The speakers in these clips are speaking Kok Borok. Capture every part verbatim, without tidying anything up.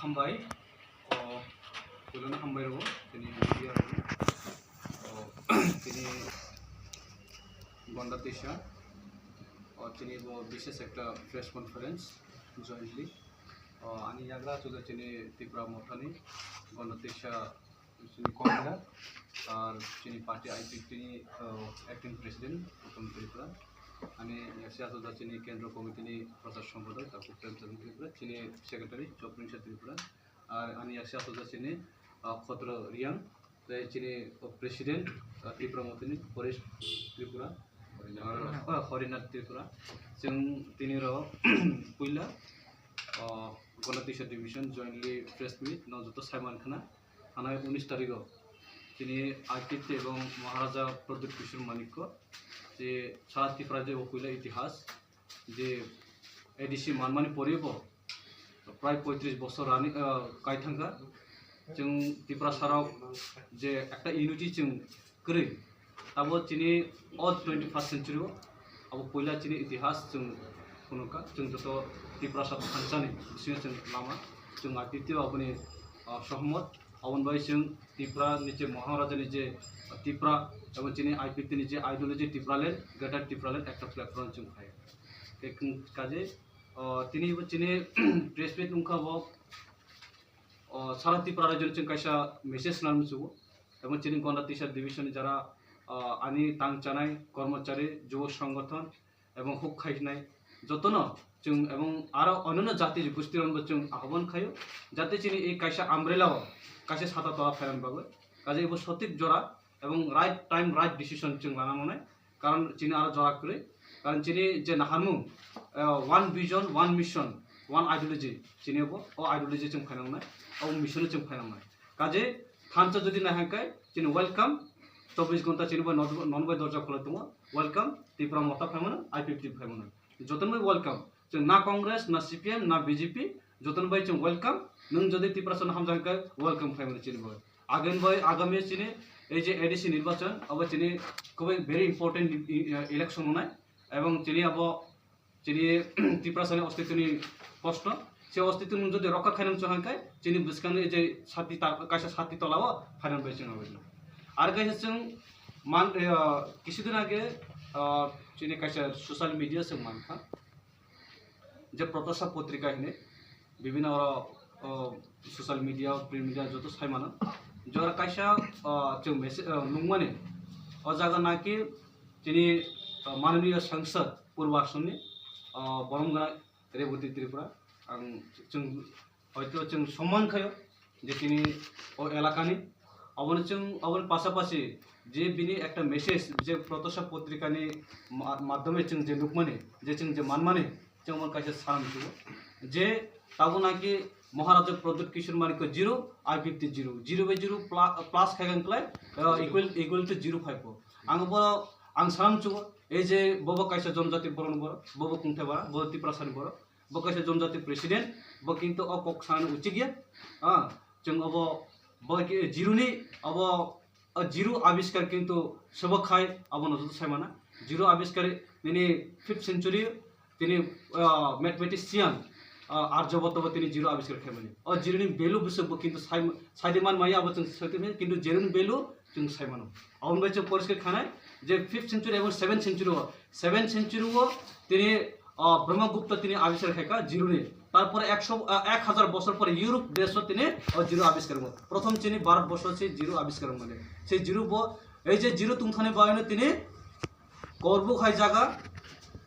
Hambai, o, puilano hambai rwo, tini media rwo, o, tini Gonda Tisa, o, tini bo bises ekta press conference jointly, o, ani yagra chuda chini Tipra Mothani, Gonda Tisa, chini convener, ar chini party I P T ni, o, acting president, Uttam Tripura, ani yaksi achuda chini kendro committee ni prochar sompadok, Taku Premchand Tripura, chini secretary, Choprinsa Tripura, ar ani yaksi achuda chini, ah, Khotro Riang, tei chini, oh, president, ah, Tipra Mothani Paresh Tripura, ah, Horinath Tripura. Chwng tini rok puila, ah, Gonda Tisa division jointly press meet no joto saiman khna, thanai unis tarigo chini I P T ebong Maharaja Pradyut Kishore Manikya je sara Tripura je bo puila itihas, je A D C manmani poribo prai poitris bosor rani, ah, kai thangkha. Chwng Tiprasa rok je ekta unity chwng kwrwi, tabo chini o twenty first century o abo puila chini itihas chwng phunukha. Chwng joto Tiprasa thansa ni bisingo chwng lama chwng I P T o aboni, ah, sohmot. Aboni bai chwng Tipra ni je Maharaja ni je Tipra ebong chini I P T ni je ideology Tipraland, Greater Tipraland ekta platform chwng phai. Tei kung-, kaje, o, tini bo chini press meet wngkha bo, o, sara Tipra rajyo ni chwng kaisa message nang muchungo. Ebong chini Gonda Tisa division ni jara, o, ani tang chanai kormochari, jubo songothon, ebong huk khainai jotono chwng ebong aro onyono jati gosti rokno chwng ahobon khaio, jate chini ei kaisa umbrella o kaisa sata tola phairan bagwi, kaje ebo sotik jora ebong right time right decision chwng lana manai, karon chini aro jora kwrwi, karon chini je naharmung, eh, one vision, one mission, one ideology, chini ebo o ideology chwng phainangnai, o mission o chwng phainangnai. Kaje thansa jodi nai hangkai chini welcome, chobbish ghonta chini bai non bai dorja khulai tongo, welcome, Tipra Motha phaimano, I P F T phaimano, jotono bai welcome. Chwng na Congress, na C P M, na B J P, jotono bai chwng welcome. Nwng jodi Tiprasano hamjak hangkai welcome phaimano chini bai. Again bai agami chini ei je A D C nirbachan abo chini khubui very important i-, i-, election wngnai, ebong chini abo chini Tiprasani ostitwni proshno. Se ostitwno jodi rokha khainani chwng hangkhe chini bwskangni je sati ta-, kaisa sati tolao phainani bai chwng aboni. Ar kaisa chwng man, eh, kisudin age, ah, chini kaisa social media chwng mankha je Protasha Potrika hinwi bibhinno oro, o, social media, print media joto saimano. Jora kaisa, o, chwng message, o, nukmani. O jaga naki chini, o, mananiya sangsad Purbo Assam ni, o, borom gana Rebati Tripura. Ang chwng hoito chwng somman khayo je chini o elakani. Aboni chwng, aboni pasapasi je bini ekta message je Protasha Potrikani ma-, madhyome chwng je nukmani, je chwng je manmani, chwng omo kaisa sanam sugo je tabuk naki Maharaja Pradyut Kishore Manikya zero, I P F T zero, zero by zero pla-, plus khaikha wngkhlai, uh, equal, equal to zero phaibo. Ang bo, ang sanam sugo, ei je bobo kaisa jonjati borok ni borok, bobo kungthai bara, bobo Tiprasani borok, bo kaisa jonjati president, bo kintu o kok sanani uchik ya. Ah, chwng obo, bo ki-, zero ni obo, o zero abiskar kintu sobo khai abono joto saimana. Zero abiskar nini fifth century tini, ah, mathematician, ah, Aryabhatta bo tini zero abiskar khaimani. O zero ni value bwswk bo kintu sai, saidi man maya abo chwng saidi maya, kintu zero ni value chwng saimano. Aboni bai chwng poriskar khanai je fifth century ebong seventh century o, seventh century o tini, ah, Brahmagupta tini abiskar khaikha zero ni. Tarpore ekso, ah, ek hazar bosor pore Europe desh o tini o zero abiskar mo. Prothom chini Bharat borso se zero abiskar mani. Se zero bo, ei je zero tungthani baino tini Korbuk hai jaga,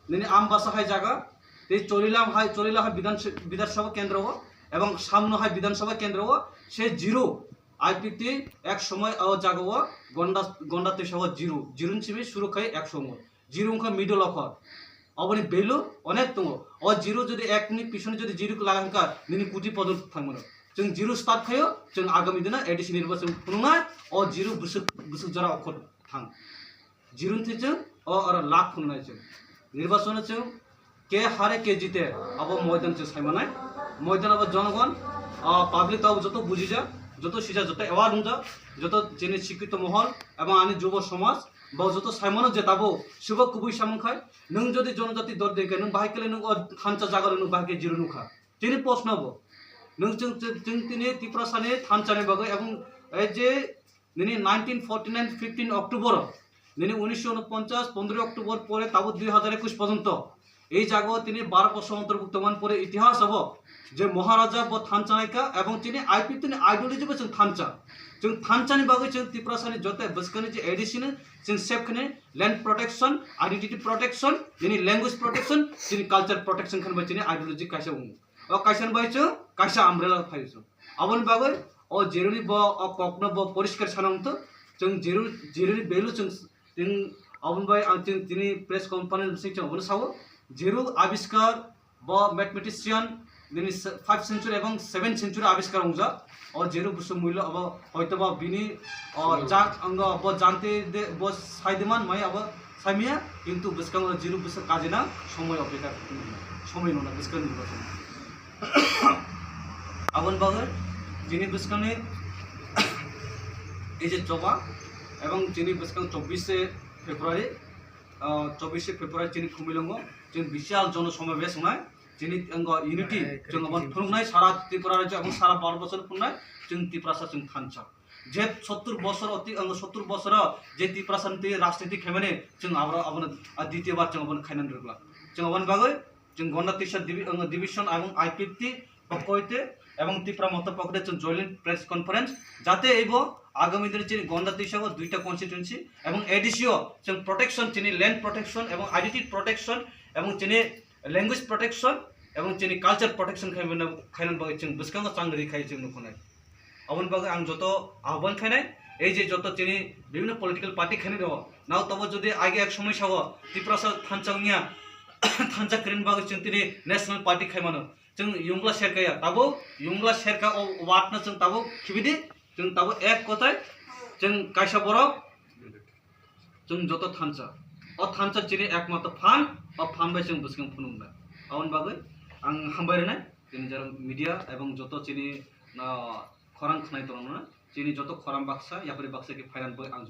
nini Ambasa hai jaga, tei Chorilam hai, Chorilam hai Bidhan, Bidhan Sabha kendro o, ebong Samno hai Bidhan Sabha kendro o, se zero I P T ek somoy o jaga o Gonda, Gonda Twisa o zero, zero ni simi suru khai ek somoy, zero wngkha middle o kho. Oboni value onek tongo. O zero jodi ek ni pisoni jodi zero laga hwnkha, nini koti podo thangmano. Chwng zero start khaio, chwng agami dino A D C nirbachon phunuknai, o zero bwswk, bwswk jora okhor thang. Zero ni thwi chwng o oro lakh phunuknai chwng. Nirbachon chwng ke hare ke jite abo moidan chwng saimanai. Moidan abo jonogon, o public abo joto bujijak, joto sijak, joto aware wngjak, joto chini sikkito mohol ebong ani jubo somaj bo joto saimano je tabo subo kubui samung khai. Nwng jodi jonojati dor dengkhe nwng bahai kele nwng o thansa jaga nwng bahai khe zero nukha. Chini proshno bo. Nwng chwng, chwng, chwng tini Tiprasani thanchani bagwi, ebong ei je nini nineteen forty nine fifteen October, nini unisho unoponchas pondroi October pore tabo dui hazar ekush porjonto ei jagao tini Bharat borso ontorbukto man pore itihas obo je Maharaja bo thanchanaika ebong chini I P F T ni ideology bo chwng thancha. Chwng thanchani bagwi chwng Tiprasani joto bwskangni je A D C ni chwng sep khani land protection, identity protection, nini language protection, chini culture protection khanbai chini ideology kaisa wngo. O kaisa ni bai chwng kaisa umbrella phai chwng. Aboni bagwi o Jeruni bo o kokno bo poriskar sana wngtwk. Chwng Jeru, Jeruni value chwng, chwng aboni bai ang chwng tini press conference bising chwng abono sao. Jeru abiskar bo mathematician nini se-, five century ebong seven century abiskar wngjak. O Jeru busu mullo abo hoito ba bini o jang ango bo jante de bo saideman mai abo saimia, kintu bwskango Jeru bwswk kajina somoi opekha, somoi nona bwskango nirbason. Aboni bagwi chini bwskangni ei je choba ebong chini bwskang chobbish February, ah, chobbish February chini Khumulwngo chini bisial jono somabesh wngnai, chini ango unity chwng aboni phunuknai sara Tripura rajyo ebong sara Bharat borso phunuknai chwng Tiprasa chwng thansa. Je sottur bosor oti, ang sottur bosoro je Tiprasa ni twi rajniti khaimani, chwng aboro, abono, a, ditiyo bar chwng abono khainani rwgla. Chwng aboni bagwi chwng Gonda Tisa divi-, ang, division ebong I P F T pokko hoite ebong Tipra Motha pokko hoite chwng joint press conference, jate ebo agami dino chini Gonda Tisa o duita constituency ebong A D C o chwng protection, chini land protection ebong identity protection ebong chini language protection ebong chini culture protection khaimani, khainani bagwi chwng bwskango chang ri khai chwng nukho nai. Aboni bagwi ang joto ahban khainai, ei je joto chini bibhinno political party khainai rok, nao tobo jodi age ek somoi sao Tiprasa thansa wngya, thansa kwrwini bagwi chwng tini national party khaimano. Chwng yungla serkaya, tabuk yungla serka o watno chwng tabuk khibidi, chwng tabuk ek kothai, chwng kaisa borok, chwng joto thansa. O thansa chini ekmatro phan, o phan bai chwng bwskang phunuknai. Aboni bagwi ang hambai rwnai, chini jara media ebong joto chini, ah, khorang khnai tongmani, chini joto khorang baksa, yapri baksa khe phairan bai ang